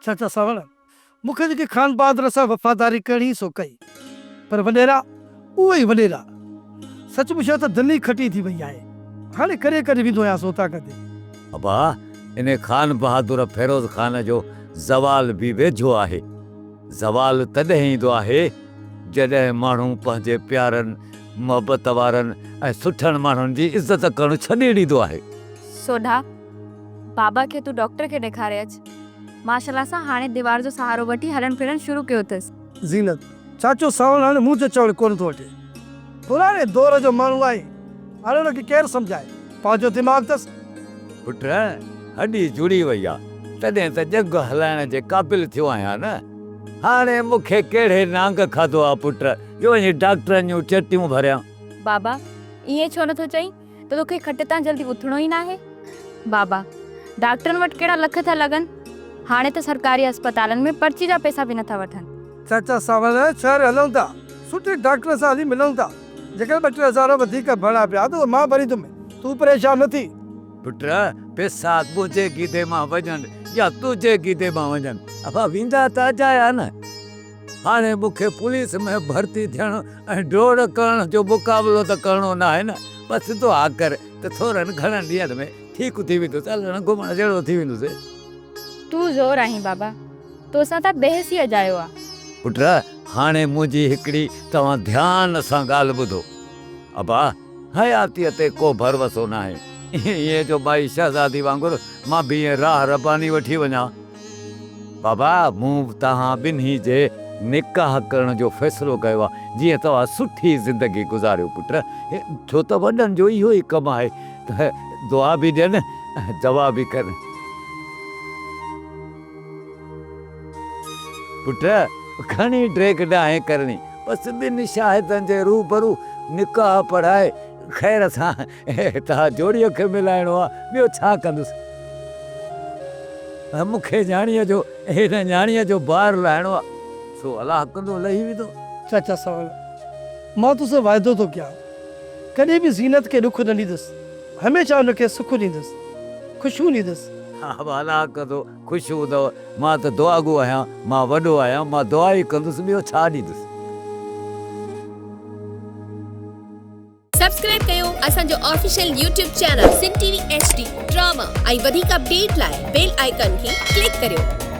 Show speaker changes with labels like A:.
A: چاچا سانوڻ، مون کي جيڪي خان بهادر سان وفاداري ڪرڻي هئي سو ڪئي. پر وڏيرا، اهي ئي وڏيرا. سچ پڇان ته دل ئي کٽي ٿي وئي آهي. هاڻي ڪڏهن ڪڏهن ويندو آهيان سو اوطاق تي.
B: ابا، انهي خان بهادر فيروز خان جو زوال به ويجهو آهي. زوال تڏهن ايندو آهي، جڏهن ماڻهو پنهنجي پيارن، محبت وارن ۽ سٺن ماڻهن جي عزت ڪرڻ ڇڏي ڏيندو آهي.
C: سوڍا، بابا کي تون ڊاڪٽر کي ڏيکاري اچ. ماشاءالله سان هاڻي ديوار جو سهارو وٺي هلڻ ڦرڻ شروع ڪيو اٿس.
A: زينت، چاچو سانوڻ هاڻي منهنجو چوڻ ڪونه ٿو وٺي. پراڻي دور جو ماڻهو آهي، هاڻي ان کي ڪير سمجهائي. پنهنجو دماغ اٿس.
B: پٽ، هڏي جڙي وئي آ، تڏهن ته ڄنگهه هلائڻ جي قابل ٿيو آهيان نه. هاڻي مون کي ڪهڙي نانگ کاڌو آ پٽ، جو وڃي ڊاڪٽرن جون چٽيون ڀريان.
C: بابا، ائين ڇو نٿو چئين ته توکي کٽ تان جلدي اٿڻو ئي ناهي. بابا، ڊاڪٽرن وٽ ڪهڙا لک ٿا لڳن، هاڻي ته سرڪاري اسپتالن ۾ پرچي جا پئسا به نٿا وٺن.
A: چاچا سانوڻ، شهر هلون ٿا، سٺي ڊاڪٽر سان هلي ملون ٿا. جيڪڏهن ٻه ٽي هزار وڌيڪ ڀرڻا پيا ته اهي مان ڀريندم، تون پريشان نه ٿي.
B: پٽ، پئسا منهنجي گيدي مان وڃن يا تنهنجي گيدي مان وڃن، ابا ويندا ته اجايا نه. هاڻي مون کي پوليس ۾ ڀرتي ٿيڻ ۽ ڊوڙ ڪرڻ جو مقابلو ته ڪرڻو ناهي نه. بس دعا ڪر ته ٿورن گهڻن ڏينهن ۾ ٺيڪ ٿي ويندس، هلڻ گهمڻ جهڙو ٿي ويندس.
C: تون زور آهين بابا، توسان ته بحث ئي اجايو آ.
B: پٽ، هاڻي منهنجي هڪڙي توهان ڌيان سان ڳالهه ٻڌو. ابا، حياتيء تي ڪو ڀروسو ناهي. ائين جو مائي شهزادي وانگر مان به ائين راهه رباني وٺي وڃان. بابا، مون توهان ٻنهي جي نڪاح ڪرڻ جو فيصلو ڪيو آ، جيئن توهان سٺي زندگي گذاريو پٽ. ڇو ته وڏن جو اهو ئي ڪم آهي ته دعا به ڏين ۽ دوا به ڪن. پٽ، گهڻي ڊيگهه ناهي ڪرڻي، بس ٻن شاهدن جي روبرو نڪاح پڙهائي خير سان توهان جوڙيء کي ملائڻو آ، ٻيو ڇا ڪندس؟ مون کي نياڻيء جو هن نياڻيء جو بار لاهڻو آ، سو الله ڪندو لهي ويندو.
A: چاچا سانوڻ، مان توسان واعدو ٿو ڪيان، ڪڏهن به زينت کي ڏک نه ڏيندس، هميشه ان کي سک ڏيندس، خوشيون ڏيندس.
B: ها الله ڪندو خوش هوندؤ، مان ته دعاگو آهيان، مان وڏو آهيان، مان دعا ئي ڪندس، ٻيو ڇا ڏيندس.
D: سبسڪرائب ڪيو اسان جو official YouTube channel Sindh T V H D drama ۽ وڌيڪ اپڊيٽ لاء بيل آئيڪان کي ڪلڪ ڪريو.